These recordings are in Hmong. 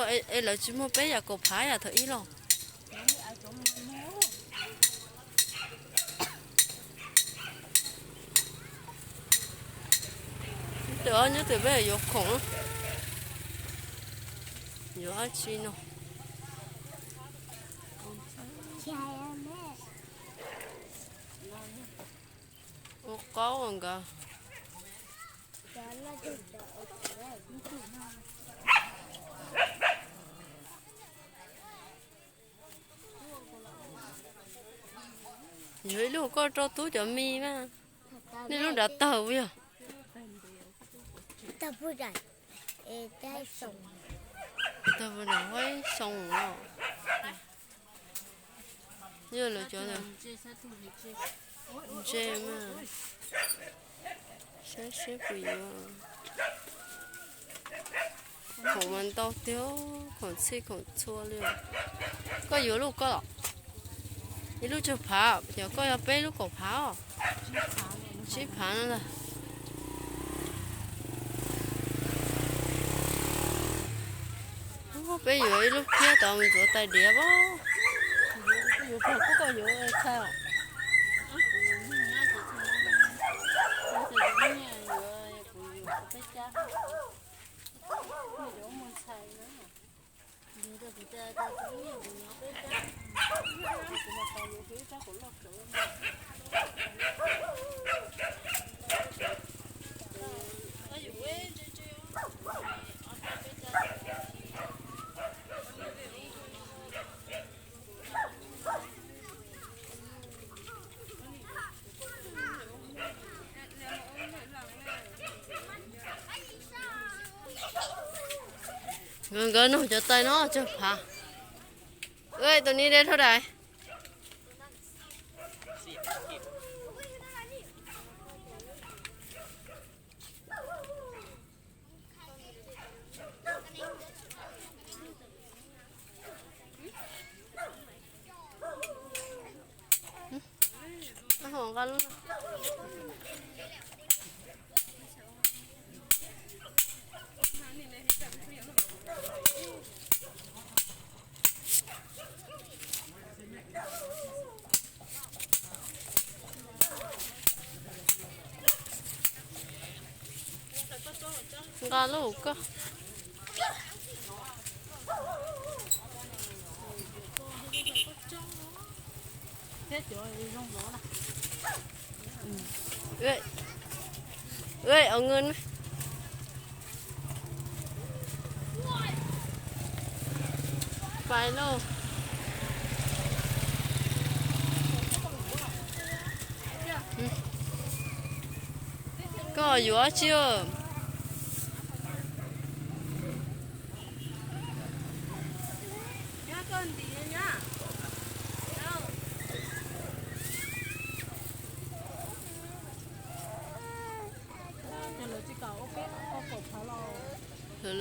Es lawv tsis muag peb yam kaum phav yam thaum ub los? Twb ob nyob twb peb yuav khoom, yuav dab tsi no? Ua qaub nkawd. Yuav ib lub koj rau tub cov me mas. Nej lub nrad tawg puas yog? Tawg puas nram huab xoo los? Yog lawv cov ntse mas. Saib seb puas yuav. Khoom mas ntau tiag, khoom txhij khoom txhua li. Koj yuav lub koj los? Ib lub tsawg phav, ces koj yog peb lub kaum phav os. Tsib phav no ntag. Peb yuav ib lub phiab tod mus ntxuav tais diav os. Nkawd, nkawd nug cov tais no tsawg phav. Tus ni de dhau dais. Nqa lauj koj. Pais lauj. Koj yuav tsi?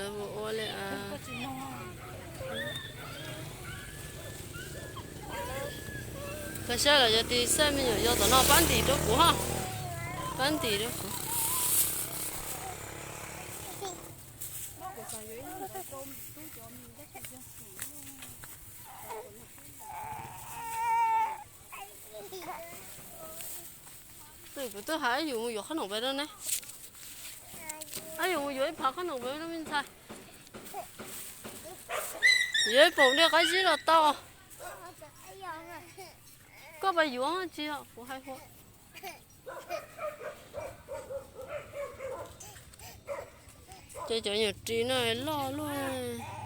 Lawv ua li, koj saib lawv cov tis xaj me nyuam yau tom no pab ntim rau kuv ho. Pab ntim rau kuv. Twb kuv twb hais yus mus yuav qhob noom pem rau ne. Yus mus yuav ib phav qhob noom pem rau me ntxhais. Yuav ib poom dej qab zib los tau. Koj pab yuav tsis kuv hais hu. Ces cov nyuam ris no loj luaj.